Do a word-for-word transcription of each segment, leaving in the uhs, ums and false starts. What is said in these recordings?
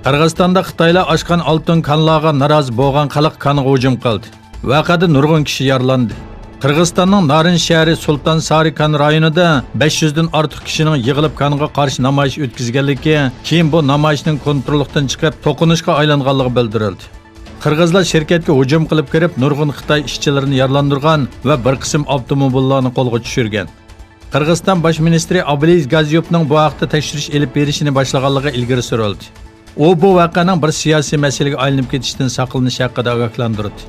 قىرغىزىستاندا خىتايلار ئاچقان ئالتۇن كانلارغا نارازى بولغان خەلق كانغا ھۇجۇم قىلدى. ۋەقەدە نۇرغۇن كىشى يارىلاندى. قىرغىزىستاننىڭ نارىن شەھىرى سۇلتان سارى كان رايونىدا بەش يۈزدىن ئارتۇق كىشىنىڭ يىغىلىپ كانغا قارشى نامايىش ئۆتكۈزگەنلىكى، كېيىن بۇ نامايىشنىڭ كونتروللۇقتىن چىقىپ، توقۇنۇشقا ئايلانغانلىقى بىلدۈرۈلدى. قىرغىزلار شىركەتكە ھۇجۇم قىلىپ كىرىپ، نۇرغۇن خىتاي ئىشچىلىرىنى يارىلاندۇرغان ۋە بىر قىسىم ئاپتوموبىللارنى قولغا چۈشۈرگەن. قىرغىزىستان باش مىنىستىرى ئابىلىز گازيوپنىڭ بۇ ھەقتە تەكشۈرۈش ئېلىپ بېرىشىنى باشلىغانلىقى ئىلگىرى سۈرۈلدى. ئۇ بۇ ۋەقەنىڭ بىر سىياسىي مەسىلىگە ئايلىنىپ كېتىشىدىن ساقلىنىش ھەققىدە ئاگاھلاندۇردى.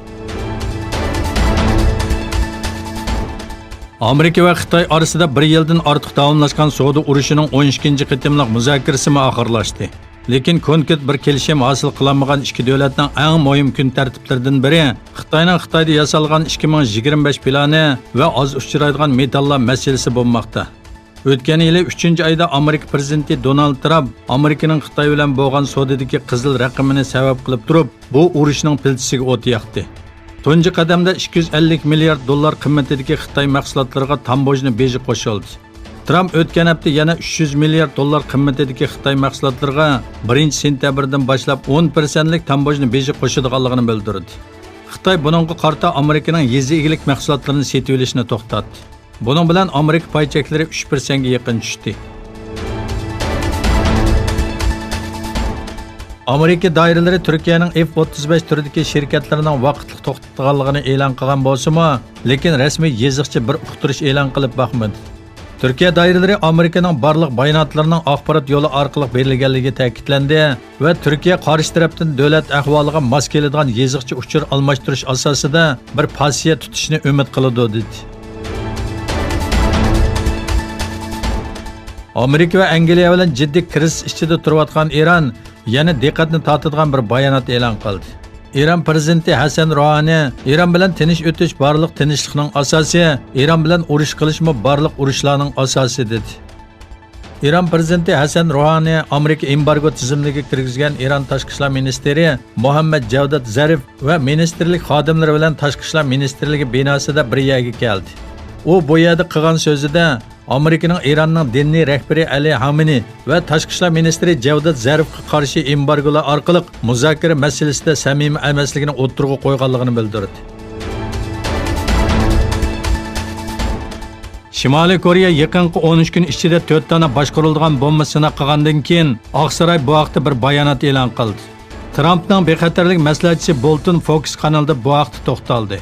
ئامېرىكا ۋە خىتاي ئارىسىدا بىر يىلدىن ئارتۇق داۋاملاشقان سودا ئۇرۇشىنىڭ ئون ئىككىنچى قېتىملىق مۇزاكىرىسىمۇ ئاخىرلاشتى. لېكىن كونكرېت بىر كېلىشىم ھاسىل قىلالمىغان ئىككى دۆلەتنىڭ ئەڭ مۇھىم كۈن تەرتىپلىرىدىن بىرى خىتاينىڭ خىتايدا ياسالغان ئىككى مىڭ يىگىرمە بەش پىلانى ۋە ئاز ئۇچرايدىغان مېتاللار مەسىلىسى بولماقتا. ئۆتكەن يىلى ئۈچىنچى ئايدا ئامېرىكا پىرېزىدېنتى دونالد ترامپ ئامېرىكىنىڭ خىتاي بىلەن بولغان سودىدىكى قىزىل رەقىمىنى سەۋەب قىلىپ تۇرۇپ، بۇ ئۇرۇشنىڭ پىلتىسىگە ئوت ياقتى. تۇنجى قەدەمدە ئىككى يۈز ئەللىك مىليارد دوللار قىممىتىدىكى خىتاي مەھسۇلاتلىرىغا تاموژنا بېجى قوشۇلدى. ترامپ ئۆتكەن ھەپتە يەنە ئۈچ يۈز مىليارد دوللار قىممىتىدىكى خىتاي مەھسۇلاتلىرىغا بىرىنچى سېنتەبىردىن باشلاپ ئون پىرسەنتلىك تاموژنا بېجى قوشىدىغانلىقىنى بىلدۈردى. خىتاي بۇنىڭغا قارىتا ئامېرىكىنىڭ يېزا ئىگىلىك مەھسۇلاتلىرىنى سېتىۋېلىشنى توختاتتى. بۇنىڭ بىلەن ئامېرىكا پاي چەكلىرى ئۈچ پىرسەنتكە يېقىن چۈشتى. ئامېرىكا دائىرىلىرى تۈركىيەنىڭ ئېف ئوتتۇز بەش تۈرىدىكى شىركەتلىرىنىڭ ۋاقىتلىق توختىتىلغانلىقىنى ئېلان قىلغان بولسىمۇ، لېكىن رەسمىي يېزىقچە بىر ئۇقتۇرۇش ئېلان قىلىپ باقمىدى. تۈركىيە دائىرىلىرى ئامېرىكىنىڭ بارلىق باياناتلىرىنىڭ ئاخبارات يولى ئارقىلىق بېرىلگەنلىكى تەكىتلەندى ۋە تۈركىيە قارشى تەرەپتىن دۆلەت ئەھۋالىغا ماس كېلىدىغان يېزىقچە ئۇچۇر ئالماشتۇرۇش ئاساسىدا بىر پاسسىيە تۇتۇشنى ئۈمىد قىلىدۇ، دېدى. ئامېرىكا ۋە ئەنگلىيە بىلەن جىددىي كىرىزىس ئىچىدە تۇرۇۋاتقان ئىران يەنە دىققەتنى تارتىدىغان بىر بايانات ئېلان قىلدى. ئىران پىرېزىدېنتى ھەسەن روھانى، «ئىران بىلەن تىنچ ئۆتۈش بارلىق تىنچلىقنىڭ ئاساسى، ئىران بىلەن ئۇرۇش قىلىشمۇ بارلىق ئۇرۇشلارنىڭ ئاساسى» دېدى. ئىران پىرېزىدېنتى ھەسەن روھانى ئامېرىكا ئېمبارگو تىزىملىكىگە كىرگۈزگەن ئىران تاشقى ئىشلار مىنىستىرى مۇھەممەد جەۋدات زەرىف ۋە مىنىستىرلىك خادىملىرى بىلەن تاشقى ئىشلار مىنىستىرلىكى بىناسىدا بىر يەرگە كەلدى. ئۇ بۇ يەردە قىلغان سۆزىدە، ئامېرىكىنىڭ ئىراننىڭ دىنىي رەھبىرى ئەلى خامىنىي ۋە تاشقى ئىشلار مىنىستىرى جەۋدات زەرىفقا قارشى ئېمبارگولار ئارقىلىق مۇزاكىرە مەسىلىسىدە سەمىمىي ئەمەسلىكىنى ئوتتۇرىغا قويغانلىقىنى بىلدۈردى. شىمالىي كورېيە يېقىنقى ئون ئۈچ كۈن ئىچىدە تۆت دانە باشقۇرۇلىدىغان بومبا سىناق قىلغاندىن كېيىن، ئاقساراي بۇ ھەقتە بىر بايانات ئېلان قىلدى. ترامپنىڭ بىخەتەرلىك مەسلىھەتچىسى بولتون فوكس قانىلىدا بۇ ھەقتە توختالدى.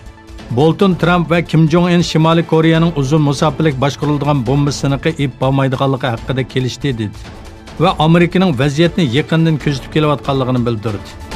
بولتون ترامپ ۋە كىم جوڭ ئىن شىمالىي كورېيەنىڭ ئۇزۇن مۇساپىلىك باشقۇرۇلىدىغان بومبا سىنىقى ئېلىپ بارمايدىغانلىقى ھەققىدە كېلىشتى، دېدى. ۋە ئامېرىكىنىڭ ۋەزىيەتنى يېقىندىن كۆزىتىپ كېلىۋاتقانلىقىنى بىلدۈردى.